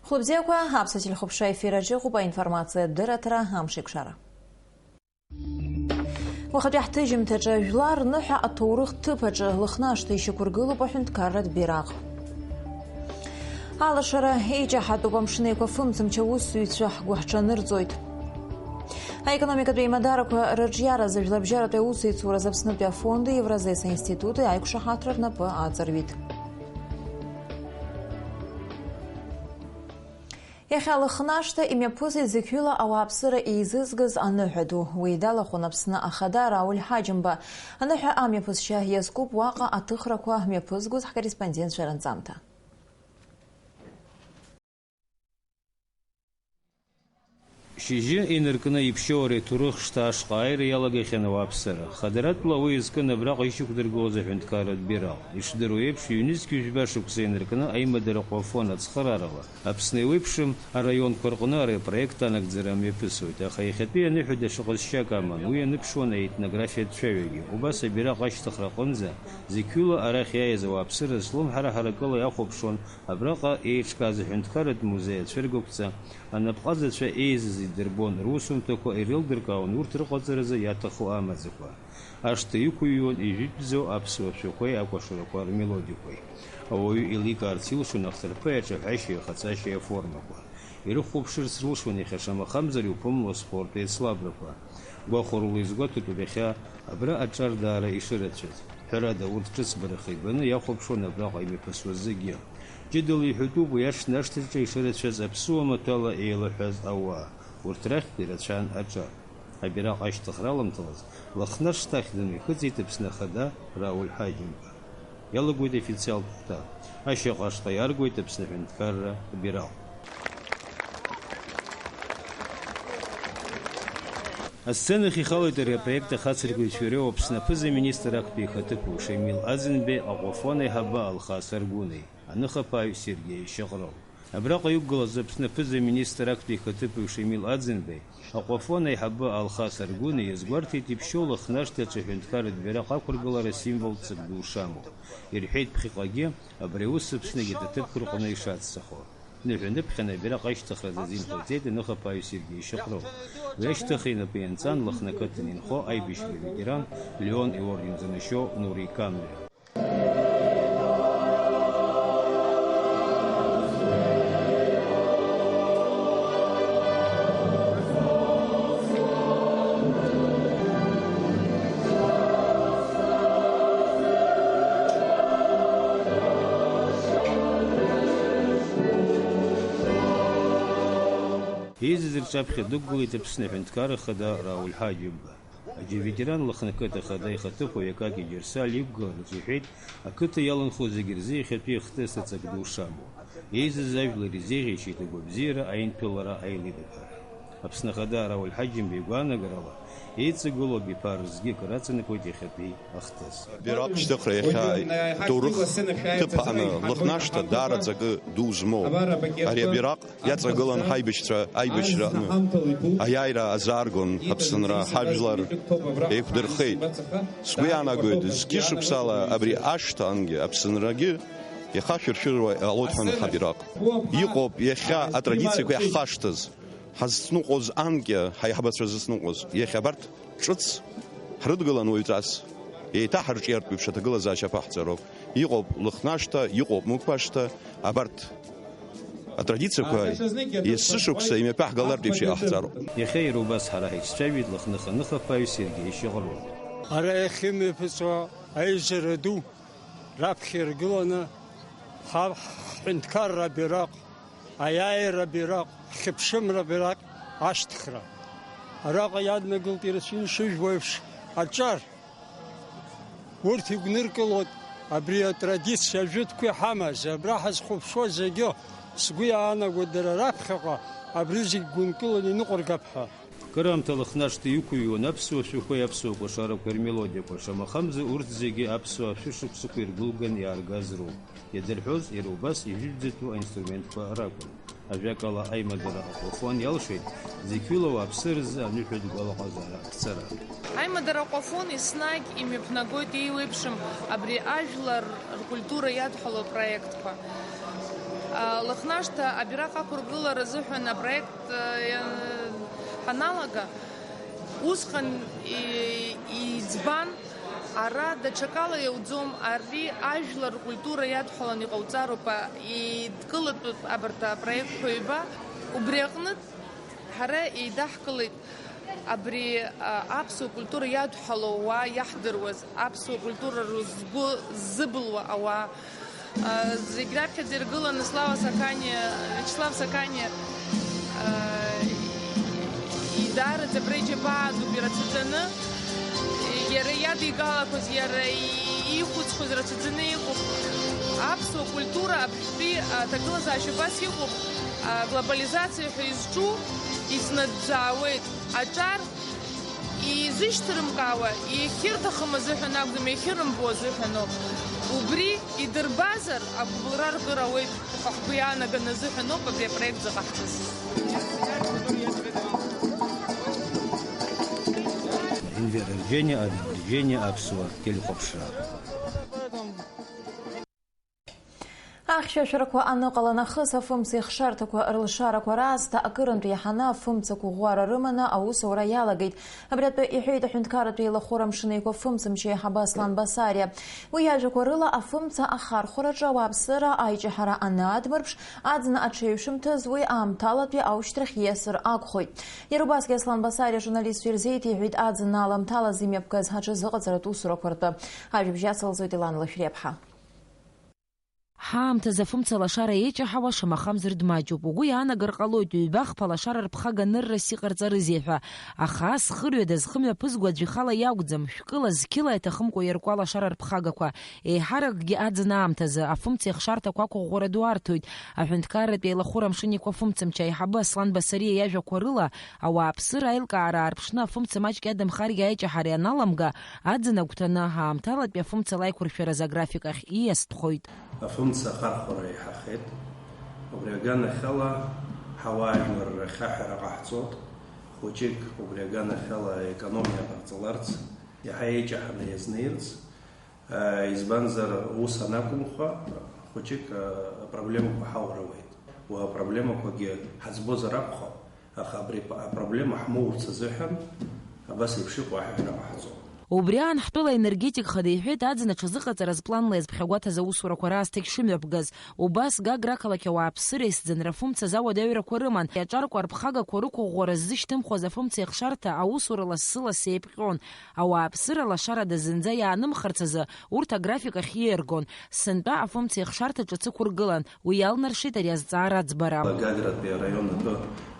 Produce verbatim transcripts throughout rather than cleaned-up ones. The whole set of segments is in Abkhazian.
Хәлыбзиақәа, аԥсуа телехәаԥшра ефир аҿы иҟоуп аинформациатә дырраҭара Амшеикәшара. Уахатәи ҳҭыжьымҭаҿы, жәлар рныҳәа аҭоурых ҭыԥ аҿы Лыхнашҭа ишьақәыргылоуп аҳәынҭқарратә бираҟ. Алашара еиҷаҳатәуп, Амшын Еиқәа фымцамч аусзуҩцәа ҳгәы ҳҽанырҵоит. Аекономикатә еимадарақәа рыҿиаразы Жәларбжьаратәи аусеицуразы Аԥснытәи афонди Евразес аинститути аиқәшаҳаҭра рнапы аҵарҩит. Иахьа Лыхнашҭа имҩаԥысит зықьҩыла ауааԥсыра еизызгаз аныҳәа ду. Уи далахәын Аԥсны Ахада Рауль Ҳаџьымба. Аныҳәа амҩаԥысшьа иазкуп уаҟа аҭыхрақәа мҩаԥызгоз ҳкорреспондентцәа рынҵамҭа. Шьыжьы инаркны иԥшьоу ари аҭоурых шҭа ашҟа ааира иалагахьан ауааԥсыра. Хадаратәла уи иазкын абраҟа ишьақәдыргылоз аҳәынҭқарратә бираҟ. Ишдыру еиԥш, ҩнызқь жәба шықәса инаркны аимадара Аҟәафон ацхыраарала Аԥсны еиуеиԥшым араионқәа рҟны ари апроект анагӡара мҩаԥысуеит, аха иахьатәи аныҳәа даҽа ҟазшьак аман, уи аныԥшуан аетнографиатә цәаҩагьы. Убас абираҟ ашьҭыхра аҟынӡа зықьҩыла арахь иааиз ауааԥсыра злымҳара ҳаракыла иахәаԥшуан абраҟа еиҿкааз аҳәынҭқарратә музеи ацәыргақәҵа, анапҟазацәа еизаз идырбон, русумҭақәа ирылдыркаауан урҭ рыҟаҵаразы иаҭаху амаӡақәа. Ашҭа иқәыҩуан ижәытәӡоу аԥсуа шәақәеи акәашарақәа рмелодиақәеи. Ауаҩы еиликаарц илшон ахҭырԥеи аҿаҳәашьеи ахаҵашьеи аформақәа. Ирыхәаԥшырц рылшон иахьа шамахамзар иуԥымло аспорт еицлабрақәа. Гәахәарыла изгәаҭатәуп иахьа абра аҿар даара ишырацәаз. Ҳәарада, урҭ ҿыцбараха ибаны иахәаԥшуан абраҟа имҩаԥысуаз зегьы. Ҷыдала иҳәатәуп уи аҽны ашҭаҿы ишырацәаз аԥсуа маҭәала еилаҳәаз ауаа. Урҭ рахьтә ирацәан аҿар. Абираҟ ашьҭыхра аламҭалаз, Лыхнашҭа ахь дымҩахыҵит Аԥсны Ахада Рауль Ҳаџьымба. Иалагоит официалтә хәҭа. Ашьаҟа ашҟа иаргоит Аԥсны аҳәынҭқарра абираҟ. Асценахь ихалоит ари апроект ахацыркыҩцәа иреиуоу Аԥсны аԥыза-министр актәи ихаҭыԥуаҩ Шамил Аӡынбеи, Аҟәафон аиҳабы Алхас Аргәынеи, аныхаԥааҩ Сергеи Шьаҟрыл. Абраҟа иқәгылаз Аԥсны аԥыза-министр актәи ихаҭыԥуаҩ Шамил Аӡынбеи, Аҟәафон аиҳабы Алхас Аргәынеи иазгәарҭеит иԥшьоу Лыхнашҭа аҿы аҳәынҭқарратә бираҟ ақәыргылара символтә ҵак ду шамоу. Ирҳәеит ԥхьаҟагьы абри аус Аԥсны егьырҭ аҭыԥқәа рҟны ишацҵахо. Ныҳәа ныԥхьаны абираҟ ашьҭыхра дазинхалҵеит аныхаԥааҩ Сергеи Шьаҟрыл. Уи ашьҭахь инапы ианҵан Лыхны ақыҭан инхо аибашьра аветеран, Леон иорден занашьоу Нури Камриа. Еизаз рҿаԥхьа дықәгылеит Аԥсны аҳәынҭқарра ахада Рауль Ҳаџьымба. Аџьаветеран Лыхны ақыҭа ахада ихаҭыԥуаҩ Акаки Џьарсал иқәгылараҿы иҳәеит, ақыҭа иаланхо зегьы рзы иахьатәи ахҭыс аҵак ду шамоу. Еизаз ажәлар изеиӷьеишьеит агәабзиара, аинҭәылара, аилибакара. Аԥсны Ахада Рауль Ҳаџьымба игәаанагарала, еиҵагылоу абиԥара зегьы акыр аҵанакуеит иахьатәи ахҭыс. Абираҟ шьҭыхра иахьа ҭоурых ҭыԥ аҟны Лыхнашҭа даараӡа акы ду змоуп. Ари абираҟ иаҵагылан ҳаибашьцәа аибашьра аҟны. Аиааира азааргон Аԥсынра, ҳажәлар еиқәдырхеит. Сгәы иаанагоит, зқьышықәсала абри ашҭа ангьы Аԥсынрагьы ихашәыршәыруа иҟалоит ҳәа абираҟ. Иҟоуп иахьа атрадициақәа иаҳхашҭыз, ҳазҵныҟәоз анкьа, ҳаиҳабацәа зыцныҟәоз. Иахьа абарҭ ҿыц ҳрыдгылан уаҩҵас, еиҭаҳарҿиартә еиԥш аҭагылазаашьа аԥаҳҵароуп. Иҟоуп Лыхнашҭа, иҟоуп Мықәашҭа, абарҭ атрадициақәа есышықәса имҩаԥаҳгалартә еиԥш иҟаҳҵароуп. Иахьа иара убас ҳара ҳаицәажәеит Лыхных аныхаԥааҩ Сергеи Шьаҟрыл. Ара иахьымҩаԥысуа аизара ду раԥхьа иргыланы ҳа-, ҳҳәынҭқарра бираҟ, аиааира бираҟ, ҳхьыԥшымра бираҟ ашьҭыхра. Араҟа иаднагылт ирацәаны ишыжәбо еиԥш аҿар. Урҭ игәныркылоит абри атрадициа ажәытәқәа иҳамаз, абра ҳазхәаԥшуа зегьы, сгәы иаанагоит, дара раԥхьаҟа абри зегь гәынкыланы иныҟәыргап ҳәа. Кыраамҭа Лыхнашҭа иқәыҩуан аԥсуа шәақәеи аԥсуа кәашарақәеи рмелодиақәа, шамахамзар урҭ зегьы аԥсуаа шәышықәсақәа иргәылган иааргаз роуп. Иадырҳәоз иара убас ижәытәӡатәу аинструментқәа ракәын. Ажәакала, аимадара Аҟәафон иалшеит зықьҩыла ауааԥсыра рзы аныҳәатә гәалаҟазаара ахьцара. Аимадара Аҟәафон еснагь имҩаԥнагоит еиуеиԥшым абри ажәлар ркультура иадҳәалоу апроектқәа. Лыхнашҭа абираҟ ақәыргылара азыҳәан апроект, э, ҳаналага, усҟан и-, иӡбан, ара даҽакала иауӡом, ари ажәлар ркультура иадҳәаланы иҟауҵароуп, а, идкылатәуп абарҭ апроектқәа ҩба. Убри аҟнытә ҳара еидаҳкылеит абри, а, аԥсуа культура иадҳәалоу ауаа иаҳдыруаз, аԥсуа культура рызгәы ззыбылуа ауаа, а, зегь раԥхьаӡа иргыланы Слава Саканиа, Виачеслав Саканиа, а, идаараӡа абра иџьабаа дууп ирацәаӡаны, иара иадигалақәаз, иара ихәыцқәаз рацәаӡаны иҟоуп. Аԥсуа культура абжьтәи аҭагылазаашьа убас иҟоуп, а, глобализациа ҳәа изҿу иснаӡаауеит. Аҿар изышьҭырымкаауа, иахьырҭахым азыҳәан акәӡам, иахьырымбо азыҳәаноуп. Убри идырбазар, агәыбылра ркыр ауеит ҳәа ҳгәы иаанаганы азыҳәаноуп абри апроект заҟа ҳҵаз. Инвержение, Адвержение аԥсуа телехәаԥшра. Ахьшәашәарақәа аныҟала нахыс, афымцеихшарҭақәа рлшарақәа раасҭа акырынтә иаҳаны афымцақәа ӷәӷәара рыманы аусура иалагеит. Абри атәы иҳәеит аҳәынҭқарратә еилахәыра Амшын Еиқәа фымцамч аиҳабы Аслан Басариа. Уи иажәақәа рыла, афымца ахархәараҿы ауааԥсыра аиҷаҳара анаадмырԥш, аӡын аҽеиҩшымҭаз уи аамҭалатәи аушьҭрахь ииасыр акәхоит. Иара убасгьы Аслан Басариа ажурналистцәа ирзеиҭеиҳәеит аӡын аламҭалаз имҩаԥгаз аҽазыҟаҵаратә усурақәа ртәы. Ажәабжь ацылҵоит Елана Лашәриаԥҳа. Ҳаамҭазы афымца лашара еиҷаҳауа шамахамзар дмаҷуп. Угәы иаанагар ҟалоит, ҩба-хԥа лашара рԥхага ныррас иҟарҵарызеи ҳәа. Аха ас хырҩада зхы мҩаԥызго аӡә ихала иакәӡам, шәкыла, зқьыла иаҭахымкәа иарку алашара рԥхагақәа. Еиҳаракгьы аӡын аамҭазы афымцеихшарҭақәа ақәыӷәӷәара ду арҭоит. Аҳәынҭқарратә еилахәыра Амшын Еиқәа фымцамч аиҳабы Аслан Басариа иажәақәа рыла, ауааԥсыра аилкаара аарԥшны афымца маҷк иадамхаргьы аиҷаҳара ианаламга, аӡын агәҭаны аамҭалатәи афымца лаиқәыршәаразы аграфик ахь ииасҭәхоит. Афымца ахархәара иаҳахьеит. Убри аганахьала ҳауаажәлар рахь аҳәара ҟаҳҵоит. Хәыҷык убри аганахьала аекономиа ҟарҵаларц, иаҳа еиҷаҳаны иазнеирц, а, избанзар, ус анакәымха, хәыҷык, а, апроблемақәа ҳаура ауеит. Уа апроблемақәагьы ҳаӡбозар акәхап. Аха абри апроблема ҳмоурц азыҳәан абас еиԥш иҟоу аҳәара ҟаҳҵом. Убри аан ҳтәыла аенергетик хада иҳәеит, аӡын аҽазыҟаҵараз планла иазԥхьагәаҭаз аусурақәа раасҭагь шымҩаԥгаз. Убас Гагра ақалақь ауааԥсыра исӡанра афымцаз ауадаҩрақәа рыман, иаҿаркуа арԥхагақәа рықәыӷәӷәара ззышьҭымхуаз афымцеихшарҭа аусура лассы-лассы еиԥҟьон. Ауааԥсыра лашарада зынӡа иаанымхарц азы урҭ аграфик ахь ииаргон. Сынтәа афымцеихшарҭа ҿыц ықәыргылан, уи иалнаршеит ари азҵаара аӡбара. Гагратәи араион атәы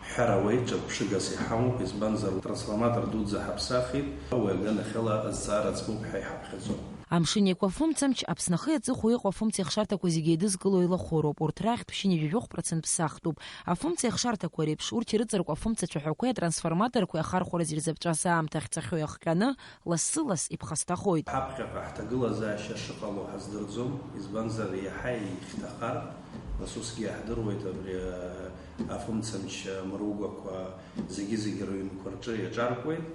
ҳҳәар ауеит, ҿырԥшыгас иҳамоуп, избанзар, трансформатор дуӡӡа ҳаԥсахит, уи аганахьала азҵаара ӡбоуп ҳәа иҳаԥхьаӡом. Амшын Еиқәа фымцамч Аԥсны ахи аҵыхәеи иҟоу афымцеихшарҭақәа зегьы еидызкыло еилахәыроуп, урҭ рахьтә ԥшьынҩажәи жәохә процент ԥсахтәуп. Афымцеихшарҭақәа реиԥш, урҭ ирыҵаркуа афымцацәаҳәақәеи атрансформаторқәеи ахархәараз ирзаԥҵәаз аамҭа ахьцахьоу иахҟьаны, лассы-лас иԥхасҭахоит. Ҳаԥхьаҟа ҳҭагылазаашьа шыҟало ҳаздырӡом, избанзар, иаҳа ихьҭахар, нас усгьы иаҳдыруеит, абри, а, афымцамч, а, мыругәақәа зегьы-зегьы рыҩнқәа рҿы иаҿаркуеит.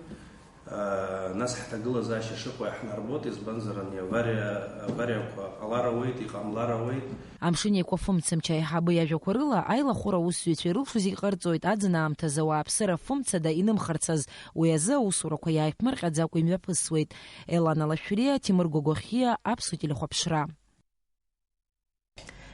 А, нас ҳҭагылазаашьа шыҟоу иаҳнарбоит, избанзар, ани авариа, авариақәа ҟалар ауеит, иҟамлар ауеит. Амшын Еиқәа фымцамч аиҳабы иажәақәа рыла, аилахәыра аусзуҩцәа ирылшо зегь ҟарҵоит, аӡын аамҭазы ауааԥсыра фымцада инымхарц азы. Уи азы аусурақәа иааиԥмырҟьаӡакәа имҩаԥысуеит. Елана Лашәриа, Ҭемыр Гогохиа, Аԥсуа телехәаԥшра.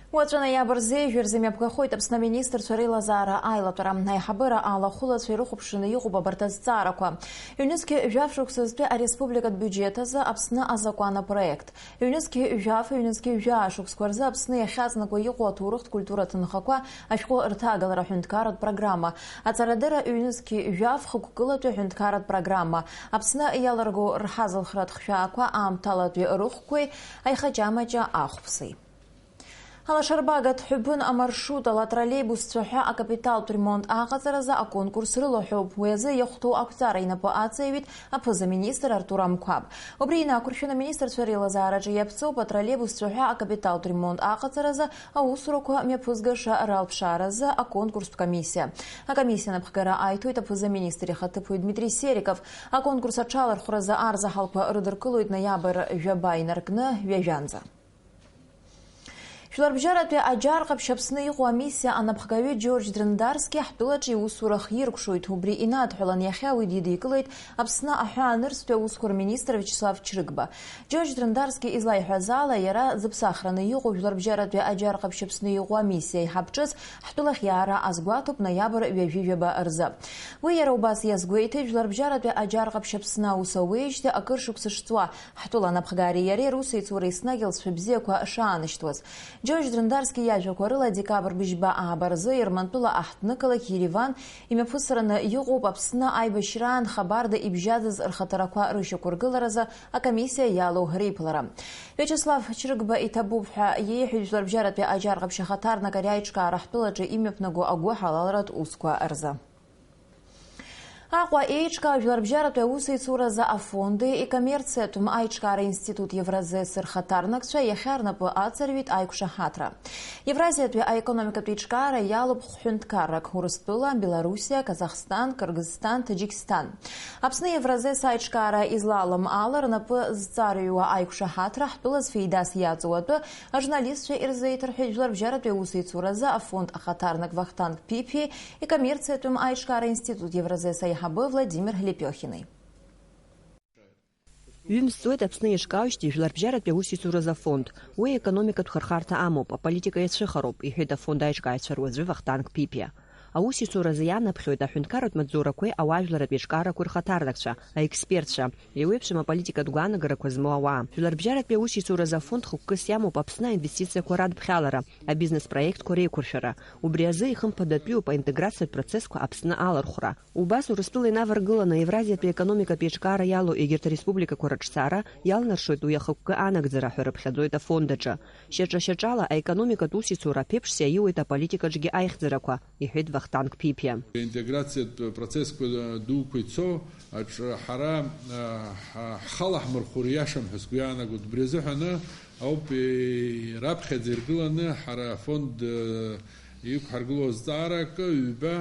Уаҵәы ноиабр зежәҩа рзы имҩаԥгахоит Аԥсны аминистрцәа реилазаара аилатәара. Аиҳабыра алахәылацәа ирыхәаԥшны иҟоуп абарҭ азҵаарақәа. Ҩнызқьи жәаф шықәсазтәи ареспубликатә биуџьеҭ азы Аԥсны азакәан апроект. Ҩнызқьи жәаф, ҩнызқьи жәаа шықәсқәа рзы Аԥсны иахьаҵнакуа иҟоу аҭоурыхтә культуратә нхақәа ашәҟәы рҭагалара аҳәынҭқарратә программа. Аҵарадырра ҩнызқьи жәаф хықәкылатәи аҳәынҭқарратә программа. Аԥсны иалырго рҳазылхратә хшәаақәа аамҭалатәи рыхәқәеи аихаҷамаҷа ахәԥси. Алашарбагатә ҳәбын амаршрут ала атроллеибусцәа ҳәа акапиталтә ремонт аҟаҵаразы аконкурс рылаҳәоуп. Уи азы иахәҭоу ақәҵара инапы аҵаиҩит аԥыза-министр Артур Амқәаб. Убри инақәыршәаны аминистрцәа реилазаараҿы иаԥҵоуп атроллеибусцәа ҳәа акапиталтә ремонт аҟаҵаразы аусурақәа мҩаԥызгаша ралԥшааразы аконкурстә комиссиа. Акомиссиа анапхгара аиҭоит аԥыза-министр ихаҭыԥуаҩ Дмитри Сериков. Аконкурс аҽалархәразы арзаҳалқәа рыдыркылоит ноиабр жәаба инаркны ҩажәанӡа. Жәларбжьаратәи аџьар ҟаԥшь Аԥсны иҟоу амиссиа анапхгаҩы Џьорџь Дрындарски ҳтәылаҿы иусура хиркәшоит. Убри инадҳәалан иахьа уи дидикылеит Аԥсны аҳәаанырцәтәи аусқәа рминистр Виачеслав Чрыгба. Џьорџь Дрындарски излаиҳәаз ала, иара зыԥсахраны иҟоу Жәларбжьаратәи аџьар ҟаԥшь Аԥсны иҟоу амиссиа аиҳаб ҿыц ҳтәылахь иаара азгәаҭоуп ноиабр ҩажәи жәаба рзы. Уи иара убас иазгәеиҭеит, Жәларбжьаратәи аџьар ҟаԥшь Аԥсны аус ауеижьҭеи акыр шықәса шҵуа, ҳтәыла анапхгареи иареи русеицура еснагь алҵшәа бзиақәа шаанашьҭуаз. Џьорџь Дрындарски иажәақәа рыла, декабр быжьба ааба рзы Ермантәыла аҳҭнықалақь Ереван имҩаԥысраны иҟоуп Аԥсны аибашьраан хабарда ибжьаӡыз рхаҭарақәа рышьақәыргыларазы акомиссиа иалоу реиԥылара. Виачеслав Чрыгба иҭабуп ҳәа иеиҳәеит Жәларбжьаратәи аџьар ҟаԥшь ахаҭарнак ари аиҿкаара ҳтәылаҿы имҩаԥнаго агәыҳалалратә усқәа рзы. Аҟәа еиҿкаау Жәларбжьаратәи аусеицуразы афонди икоммерциатәым аиҿкаара институт Евразес рхаҭарнакцәа иахьа рнапы аҵарҩит аиқәшаҳаҭра. Евразиатәи аекономикатә еиҿкаара иалоуп хәҳәынҭқаррак: Урыстәыла, Белоруссиа, Казахстан, Кыргызстан, Таџьиксҭан. Аԥсны Евразес аиҿкаара излалам ала рнапы зҵарҩуа аиқәшаҳаҭра ҳтәылаз феидас иаҵоу атәы ажурналистцәа ирзеиҭарҳәеит Жәларбжьаратәи аусеицуразы афонд ахаҭарнак Вахтанг Ԥиԥиеи икоммерциатәым аиҿкаара институт Евразес аиҳабы Владимир Лепиохини. Ҩымз ҵуеит Аԥсны еиҿкаауижьҭеи Жәларбжьаратәи аусеицуразы афонд. Уи аекономикатә хырхарҭа амоуп, аполитика иацәыхароуп, иҳәеит афонд аиҿкааҩцәа руаӡәы Вахтанг Ԥиԥиа. Аусеицуразы ианаԥхьоит аҳәынҭқарратә маҵзурақәеи ауаажәларратә еиҿкаарақәеи рхаҭарнакцәа, аекспертцәа. Еиуеиԥшым аполитикатә гәаанагарақәа змоу ауаа. Жәларбжьаратәи аусеицуразы афонд хықәкыс иамоуп Аԥсны аинвестициақәа радԥхьалара, абизнес-проектқәа реиқәыршәара. Убри азы ихымԥадатәиуп аинтеграциатә процессқәа Аԥсны алархәра. Убас Урыстәыла инаваргыланы Евразиатәи аекономикатә еиҿкаара иалоу егьырҭ ареспубликақәа рыҿцаара иалнаршоит уи ахықәкы анагӡара ҳәа рыԥхьаӡоит афонд аҿы. Шьаҿа-шьаҿала аекономикатә усеицура аԥеиԥшс иаиуеит аполитикаҿгьы аихьӡарақәа, иҳәеит Вахтанг Ԥиԥиа. Аинтеграциатә процессқәа дуқәа ицо аҿы ҳара, а, ҳа-, ҳхала ҳмырхәыр иашам ҳәа сгәы иаанагоит. Убри азыҳәаны ауп, е, раԥхьаӡа иргыланы ҳара афонд, е, иқәҳаргылоу азҵаара акы, ҩба,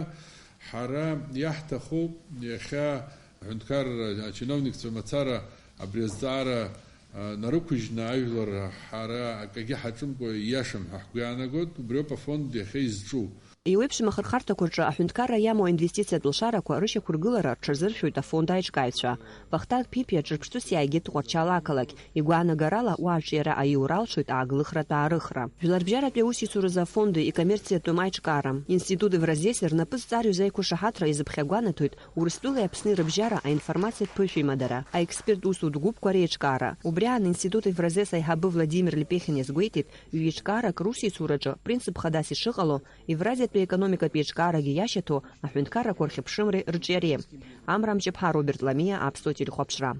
ҳара иаҳҭахуп иахьа аҳәынҭқарра ачиновникцәа мацара абри азҵаара, а, нарықәыжьны ажәлар ҳара акагьы ҳаҿымкәа ииашам ҳәа ҳгәы иаанагоит, убриоуп афонд иахьа изҿу. Еиуеиԥшым ахырхарҭақәа рҿы аҳәынҭқарра иамоу аинвестициатә лшарақәа рышьақәыргылара рҽазыршәоит афонд аиҿкааҩцәа. Вахтанг Ԥиԥиа ҿырԥштәыс иааигеит Тҟәарчал ақалақь. Игәаанагарала, уа аҿиара аиура алшоит ааглыхратә аарыхра. Жәларбжьаратәи аусеицуразы афонди икоммерциатәым аиҿкаара институт Евразеси рнапы зҵарҩыз аиқәышаҳаҭра изыԥхьагәанаҭоит Урыстәылеи Аԥсни рыбжьара аинформациатә ԥышәа имадара, аексперттә усутә гәыԥқәа реиҿкаара. Убри аан институт Евразес аиҳабы Владимир Лепехин иазгәеиҭеит, ҩ-еиҿкаарак русеицураҿы принцип хадас ишыҟало, Евразиатәи аекономикатә еиҿкаарагьы иашьаҭоу аҳәынҭқаррақәа рхьыԥшымреи рҿиареи. Амра Мҷыԥҳа, Роберт Ламиа, Аԥсуа телехәаԥшра.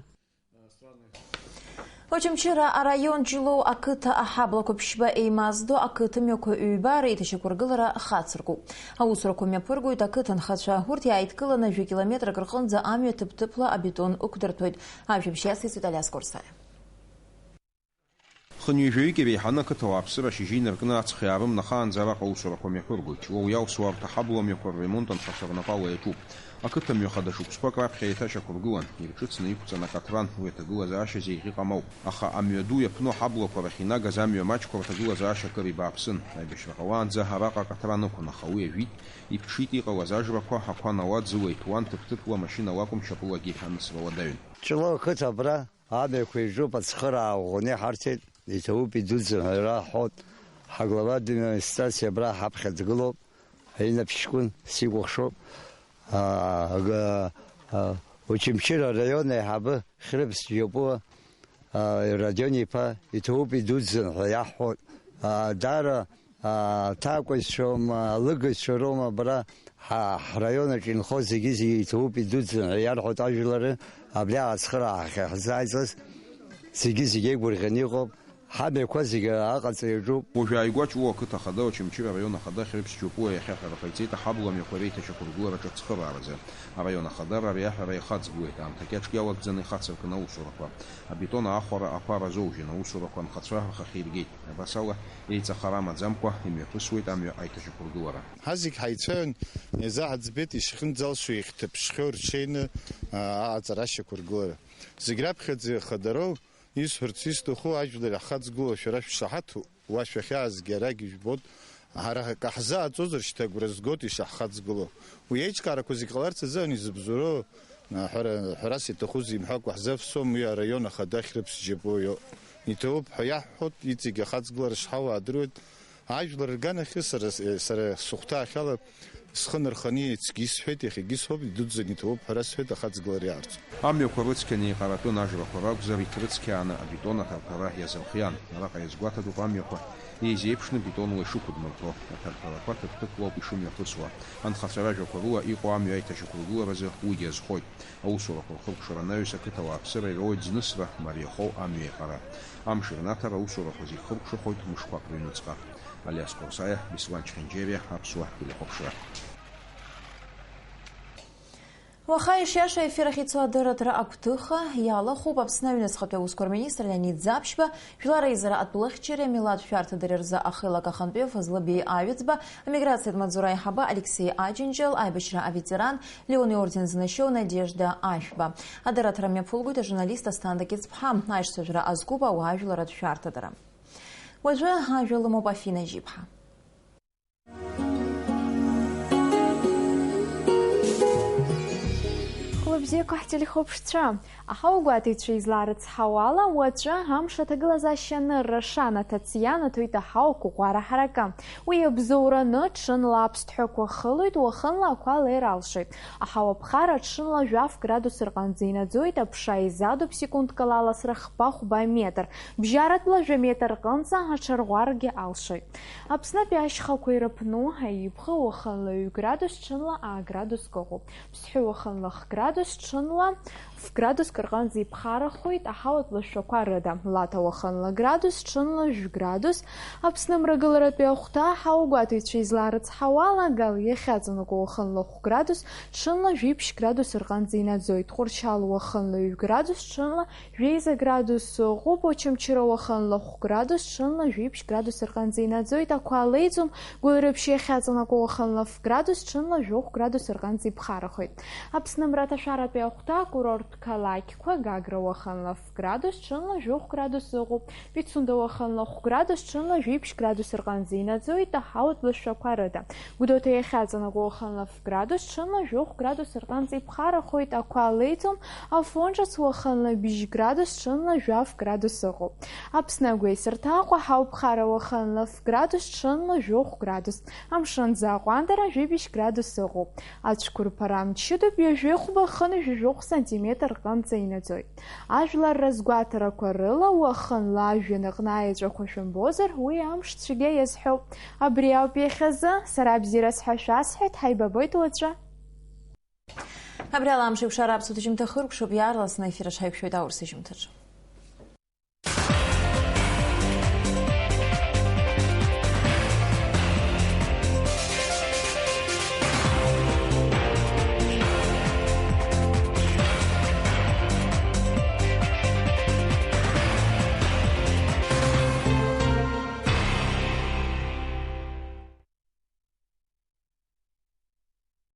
Очамчыра араион Ҷлоу ақыҭа аҳаблақәа ԥшьба еимаздо ақыҭа мҩақәа ҩба реиҭашьақәыргылара хацыркуп. Аусурақәа мҩаԥыргоит ақыҭа нхацәа. Урҭ иааидкыланы жәа-километрак рҟынӡа амҩа ҭыԥ-ҭыԥла абетон ықәдырҭәоит. Ажәабжь иациҵоит Алиас Курсаиа. Хынҩажәаҩык иреиҳаны ақыҭауаа аԥсыра ашьыжьы инаркны аҵх иаарымнахаанӡа араҟа аусурақәа мҩаԥыргоит. Ҷлоу иалсуа арҭ аҳаблақәа рремонт анхацәа рнапала иаҿуп. Ақыҭа мҩа хада шықәсқәак раԥхьа еиҭашьақәыргылан, ирҿыцны иқәҵан акаҭран, уи аҭагылазаашьа зегьы ҟамоуп. Аха амҩаду иаԥну аҳаблақәа рахь инагаз амҩа маҷқәа рҭагылазаашьа акыр ибааԥсын. Аибашьра ҟалаанӡа араҟа акаҭран ықәын, аха уи ажәит, иԥҽит иҟалаз ажрақәа, ақәа науаӡыуа иҭәуан, ҭыԥ-ҭыԥла машьынала акәым, шьапылагьы анысра уадаҩын. Ҷлоу ақыҭа абра амҩақәа ирҿуп, ацхыраа ӷәӷәаны иҳарҭеит, иҭабуп, идуӡӡан ҳәа ираҳҳәоит. Ҳаглава администрациа абра ҳаԥхьа дгылоуп, аинап ҷкәын сикәыхшоуп. Аа, ага, аа, Очамчыра араион аиҳабы Хьрыԥс Џьопуа, аа, Родион-иԥа, иҭабуп, идуӡӡан ҳәа иаҳҳәоит. Аа, даара, аа, аҭакәажәцәоума, алыгажәцәа роума абра ҳа-, ҳраион аҿы инхо зегьы-зегьы иҭабуп, идуӡӡан ҳәа иарҳәоит ажәлар, абри ацхыраара ҳахьаҳзааиҵаз зегьы-зегьы еигәырӷьаны иҟоуп, ҳамҩақәа зегьы аҟаҵаҩ аҿуп. Уажәы ааигәа Ҷлоу ақыҭа ахада, Очамчыра араион ахада Хьрыԥс Џьопуа иахьа аҳәара ҟаиҵеит аҳаблы амҩақәа реиҭашьақәыргылараҿы ацхырааразы. Араион ахада ара иаҳәара иахаӡгоуеит, аамҭа кьаҿк иалагӡаны ихацыркын аусурақәа. Абетон аахәара ақәа разоужьын, аусурақәа анхацәа рхахьы иргеит. Абас ала, еиҵахара амаӡамкәа имҩаԥысуеит амҩа аиҭашьақәыргылара. Ҳазегь ҳаицәаҩын, иазаҳӡбеит ишхьынӡалшо, иахьҭаԥшхьоу рҽеины, аа, аҟаҵара ашьақәыргылара. Зегь раԥхьаӡа хадароу, исҳәарц исҭаху, ажәлар иаҳхаҵгылоу шәара шәшаҳаҭуп. Уа шәахьаазгьы арагь ижәбоит, ҳара акы ҳзааӡозар шьҭа агәра згоит ишаҳхаҵгыло. Уи аиҿкаарақәа зегь ҟаларц азыҳәан изыбзоуроу, ҳәара, ҳәарас иаҭахузеи имҳәакәа ҳзавсом, уи араион ахада ахьрыԥсџьабо иоуп. Иҭабуп ҳәа иаҳҳәоит, иҵегь ахаҵгылара шҳауа адыруеит. Ажәлар рганахьы сара, сара сыхәҭаахьала схы нырханы ицгьы исҳәеит, иахьагьы исҳәоит, идуӡӡаны иҭабуп ҳәа расҳәеит, ахаҵгылара иаарцоит. Амҩақәа рыцқьаны еиҟаратәын, ажрақәа ракәзар, иҭрыцқьааны абетон аҭарԥара иазырхиан. Араҟа иазгәаҭатәуп амҩақәа еизеиԥшны бетонла ишықәыдмырҭо. Аҭарԥарақәа ҭык-ҭык лоуп ишымҩаԥысуа. Анхацәа ражәақәа рыла иҟоу амҩа аиҭашьақәыргыларазы уигьы азхоит. Аусурақәа рхыркәшара анаҩс ақыҭа ауааԥсыра ироуеит знысра, мариахоу амҩа еиҟара. Амш рнаҭара аусурақәа зегь хыркәшахоит мышқәак рыҩнуҵҟа. Алиас Қәарсаиа, Беслан Чхьанџьериа, Аԥсуа телехәаԥшра. Уаха ишиаша аефир ахь ицо адырраҭара агәҭыха иалахәуп Аԥсны аҩныҵҟатәи аусқәа рминистр Леонид Ӡаԥшьба, Жәлар реизара атәылахьчареи амилаҭ шәарҭадареи рзы ахеилак ахантәаҩы Фазлы Беи Аҩӡба, амиграциатә маҵзура аиҳабы Алексеи Аџьынџьал, аибашьра аветеран, Леон иорден знашьоу Надежда Ашәба. Адырраҭара мҩаԥылгоит ажурналист Асҭанда Кьыҵԥҳа, аишцәажәара азкуп ауаажәларратә шәарҭадара. Уажәы ажәа лымоуп Афина Жьиԥҳа. Хәлыбзиақәа ҳтелехәаԥшцәа! Аҳауагәаҭаҩцәа излаарыцҳауала, уаҵәы амш аҭагылазаашьа анырра шанаҭац ианаҭоит аҳауа қәыӷәӷәара ҳаракы. Уи абзоураны, ҽынла аԥсҭҳәақәа хылоит, уахынла ақәа леир алшоит. Аҳауа ԥхара ҽынла жәаф градус рҟынӡа инаӡоит, аԥша еизадоуп секундкала аласра хԥа-хәба метр, бжьаратәла жәа метр рҟынӡа аҽарӷәӷәаргьы алшоит. Аԥснытәи ашьхақәа ирыԥну аибӷа уахынла ҩ градус, ҽынла аа градуск ыҟоуп. Ԥсҳәы уахынла х градус, ҽынла ф градуск рҟынӡа иԥхарахоит аҳауатә лашәақәа рыда. Лаҭа уахынла градус, ҽынла жәә градус. Аԥсны мрагыларатәи ахәҭа аҳауагәаҭаҩцәа излаарыцҳауала, Гал иахьаҵанакуа уахынла хә градус, ҽынла жәиԥшь градус рҟынӡа инаӡоит. Тҟәарчал уахынла ҩ градус, ҽынла жәеиза градус ыҟоуп, Очамчыра уахынла хә градус, ҽынла жәиԥшь градус рҟынӡа инаӡоит, ақәа леиӡом, Гәылрыԥшь иахьаҵанакуа уахынла ф градус, ҽынла жәохә градус рҟынӡа иԥхарахоит. Аԥсны мраҭашәаратәи ахәҭа акурорттә қалақьқәа, Гагра уахынла ф градус, ҽынла жәохә градус ыҟоуп, Пицунда уахынла хә градус, ҽынла жәиԥшь градус рҟынӡа инаӡоит, аҳауатә лашәақәа рыда. Гәдоуҭа иахьаҵанакуа уахынла ф градус, ҽынла жәохә градус рҟынӡа иԥхарахоит, ақәа леиӡом, Афон ҿыц уахынла бжь градус, ҽынла жәаф градус ыҟоуп. Аԥсны агәеисырҭа Аҟәа ҳауԥхара уахынла ф градус, ҽынла жәохә градус. Амшын аӡы аҟәандара жәибжь градус ыҟоуп. Ацәқәырԥара мчыдоуп, ҩажәи хәба хынҩажәи жәохә сантиметр рҟынӡа инаӡоит. Ажәлар разгәаҭарақәа рыла уахынла ажәҩан аҟны аеҵәақәа шәымбозар, уи амш цәгьа иазҳәоуп. Абри ауп иахьазы, сара бзиарас ҳәа шәасҳәеит, ҳаибабоит уаҵәы. Абри ала амш еиқәшара аԥсуа ҭыжьымҭа хыркәшоуп, иаарласны аефир аҿ ҳаиқәшәоит аурыс ҭыжьымҭаҿы.